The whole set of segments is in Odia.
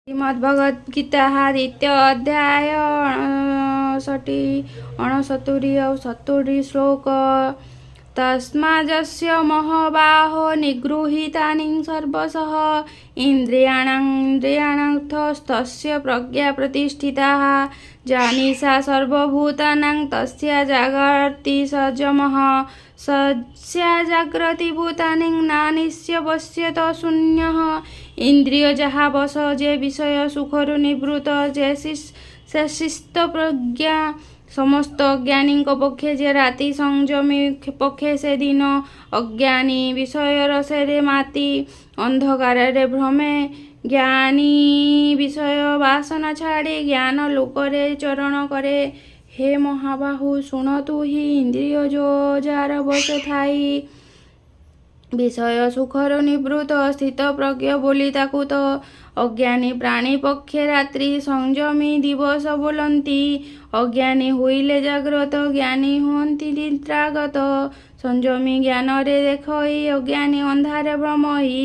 ଶ୍ରୀମଦ୍ ଗୀତା ଦ୍ୱିତୀୟ ଅଧ୍ୟାୟ, 59, 69 ଆଉ 70 ଶ୍ଲୋକ। ତସ୍ମାଦସ୍ୟ ମହାବାହୋ ନିଗୃହୀତାନି ସର୍ବଶଃ ଇନ୍ଦ୍ରିୟାଣାଂ ଇନ୍ଦ୍ରିୟାର୍ଥସ୍ତସ୍ୟ ପ୍ରଜ୍ଞା ପ୍ରତିଷ୍ଠିତା। ଯା ନିଶା ସର୍ବଭୂତାନାଂ ତସ୍ୟା ଜାଗ୍ରତି ସଂଯମଃ। ଯସ୍ୟା ଜାଗ୍ରତି ଭୂତାନି ନା ନିଶା ପଶ୍ୟତ ଶୂନ୍ୟଃ। ଇନ୍ଦ୍ରିୟ ଯାହା ବଶ, ଯେ ବିଷୟ ସୁଖରୁ ନିବୃତ୍ତ, ଯେ ସେ ସ୍ଥିତପ୍ରଜ୍ଞା। ସମସ୍ତ ଅଜ୍ଞାନୀଙ୍କ ପକ୍ଷେ ଯେ ରାତି, ସଂଯମୀ ପକ୍ଷେ ସେ ଦିନ। ଅଜ୍ଞାନୀ ବିଷୟ ରସରେ ମାତି ଅନ୍ଧକାରରେ ଭ୍ରମେ। ଜ୍ଞାନୀ ବିଷୟ ବାସନା ଛାଡ଼ି ଜ୍ଞାନ ଲୋକରେ ଚରଣ କରେ। ହେ ମହାବାହୁ, ଶୁଣ ତୁହି, ଇନ୍ଦ୍ରିୟ ଯାର ବଶ ଥାଇ ବିଷୟ ସୁଖରୁ ନିବୃତ୍ତ, ସ୍ଥିତପ୍ରଜ୍ଞ ବୋଲି ତାକୁ ତ। ଅଜ୍ଞାନୀ ପ୍ରାଣୀ ପକ୍ଷେ ରାତ୍ରି, ସଂଯମୀ ଦିବସ ବୋଲନ୍ତି। ଅଜ୍ଞାନୀ ହୋଇଲେ ଜାଗ୍ରତ, ଜ୍ଞାନୀ ହୁଅନ୍ତି ନିଦ୍ରାଗତ। ସଂଯମୀ ଜ୍ଞାନରେ ଦେଖଇ, ଅଜ୍ଞାନୀ ଅନ୍ଧାରେ ଭ୍ରମଇ।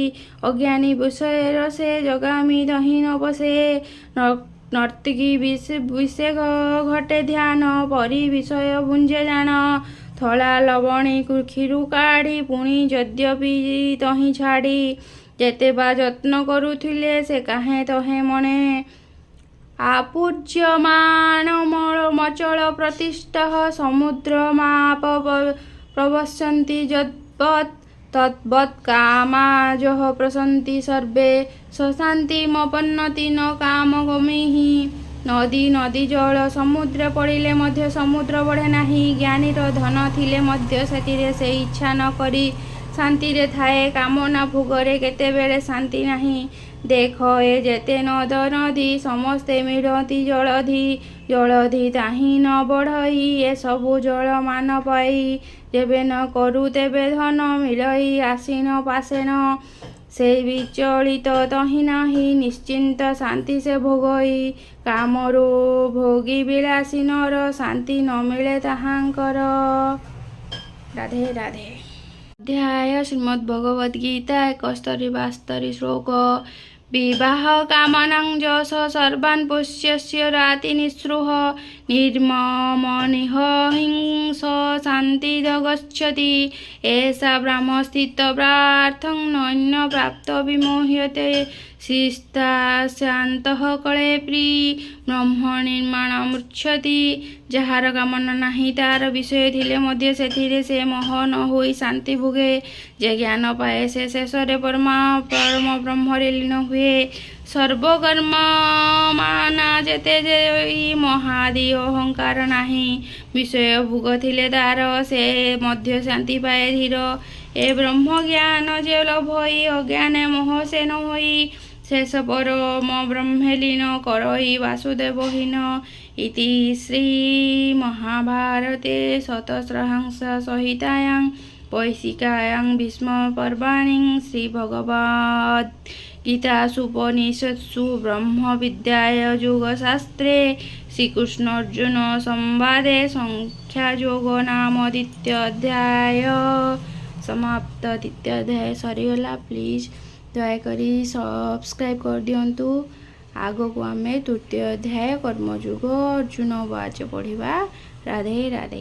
ଅଜ୍ଞାନୀ ବିଷୟ ରସେ ଯୋଗାମୀ ତହିଁ ନ ପଶେ। ନର୍ତ୍ତକୀ ବେଶେ ଘଟେ ଧ୍ୟାନ ପରି ବିଷୟ ଭୁଞ୍ଜେ ଜାଣ। ଥଳା ଲବଣୀ କୁକ୍ଷିରୁ କାଢ଼ି ପୁଣି ଯଦ୍ୟପି ତହିଁ ଛାଡ଼ି, ଯେତେ ବା ଯତ୍ନ କରୁଥିଲେ ସେ କାହେଁ ତହେଁ ମଣେ। ଆପୂର୍ଯ୍ୟମାଣ ମଚଳ ପ୍ରତିଷ୍ଠଃ ସମୁଦ୍ରମାପ ପ୍ରଭସନ୍ତି ଯଦ୍ବତ୍ ତଦ୍ବତ୍ କାମାଯଃ ପ୍ରସନ୍ତି ସର୍ବେ ସଶାନ୍ତିମପନତି ନ କାମଗମିଃ। ନଦୀ ନଦୀ ଜଳ ସମୁଦ୍ରରେ ପଡ଼ିଲେ ମଧ୍ୟ ସମୁଦ୍ର ବଢ଼େ ନାହିଁ। ଜ୍ଞାନୀର ଧନ ଥିଲେ ମଧ୍ୟ ସେଥିରେ ସେ ଇଚ୍ଛା ନ କରି ଶାନ୍ତିରେ ଥାଏ। କାମନା ଭୋଗରେ କେତେବେଳେ ଶାନ୍ତି ନାହିଁ। ଦେଖ ଏ ଯେତେ ନଦ ନଦୀ, ସମସ୍ତେ ମିଳନ୍ତି ଜଳଧି। ଜଳଧି ତାହିଁ ନ ବଢ଼ଇ, ଏସବୁ ଜଳ ମାନ ପାଇ। ଯେବେ ନ କରୁ ତେବେ ଧନ ମିଳଇ ଆସି ନ ପାଷାଣ। ସେ ବିଚଳିତ ତହିଁ ନାହିଁ, ନିଶ୍ଚିନ୍ତ ଶାନ୍ତି ସେ ଭୋଗଇ। କାମରୁ ଭୋଗୀ ବିଳାସୀ ନର, ଶାନ୍ତି ନ ମିଳେ ତାହାଙ୍କର। ରାଧେ ରାଧେ। ଅଧ୍ୟାୟ, ଶ୍ରୀମଦ୍ ଭଗବଦ୍ ଗୀତା, 71, 72 ଶ୍ଲୋକ। ବିବାହ କାମନାଂ ଯଃ ସର୍ବାନ୍ ପଶ୍ୟସ୍ୟ ରାତି ନିଃସ୍ପୃହ ନିର୍ମମ ନିଃହିଂସ ଶାନ୍ତିଂ ଗଚ୍ଛତି। ଏଷା ବ୍ରହ୍ମସ୍ଥିତି ପାର୍ଥ ନାନ୍ୟଃ ପ୍ରାପ୍ୟ ବିମୁହ୍ୟତେ। ସ୍ଥିତାସ୍ୟାନ୍ତଃ କାଳେପି ବ୍ରହ୍ମ ନିର୍ବାଣମୃଚ୍ଛତି। ଯାହାର କାମନା ନାହିଁ, ତାର ବିଷୟ ଥିଲେ ମଧ୍ୟ ସେଥିରେ ସେ ମୋହ ନ ହୋଇ ଶାନ୍ତି ଭୋଗେ। ଯେ ଜ୍ଞାନ ପାଏ, ସେ ଶେଷରେ ପରମ ବ୍ରହ୍ମରେ ଲୀନ ହୁଏ। ସର୍ବକର୍ମ ମାନା ଯେତେ ଯେଇ ମୋହାଦି ଅହଙ୍କାର ନାହିଁ। ବିଷୟ ଭୋଗ ଥିଲେ ତାର, ସେ ମଧ୍ୟ ଶାନ୍ତି ପାଏ ଧୀର। ଏ ବ୍ରହ୍ମ ଜ୍ଞାନ ଯେ ଲଭଇ, ଅଜ୍ଞାନେ ମୋହ ସେ ନ ହୋଇ। ଶେଷ ପରମ ବ୍ରହ୍ମେ ଲୀନ କରଇ ବାସୁଦେବ ହୀନ। ଇତି ଶ୍ରୀ ମହାଭାରତେ ଶତସହସ୍ର ସଂହିତାୟାଂ ବୈଶିକାୟାଂ ଭୀଷ୍ମ ପର୍ବାଣି ଶ୍ରୀ ଭଗବଦ୍ ଗୀତାସୂପନିଷତ୍ସୁ ବ୍ରହ୍ମ ବିଦ୍ୟାୟ ଯୋଗଶାସ୍ତ୍ରେ ଶ୍ରୀକୃଷ୍ଣାର୍ଜୁନ ସମ୍ବାଦେ ସାଂଖ୍ୟଯୋଗ ନାମ ଦ୍ୱିତୀୟ ଅଧ୍ୟାୟ ସମାପ୍ତ। ଦ୍ୱିତୀୟ ଅଧ୍ୟାୟ ସରିଗଲା। ପ୍ଲିଜ୍ ଦୟାକରି ସବସ୍କ୍ରାଇବ୍ କରିଦିଅନ୍ତୁ। ଆଗକୁ ଆମେ ତୃତୀୟ ଅଧ୍ୟାୟ କର୍ମଯୋଗ, ଅର୍ଜୁନ ଉବାଚ ପଢ଼ିବା। ରାଧେ ରାଧେ।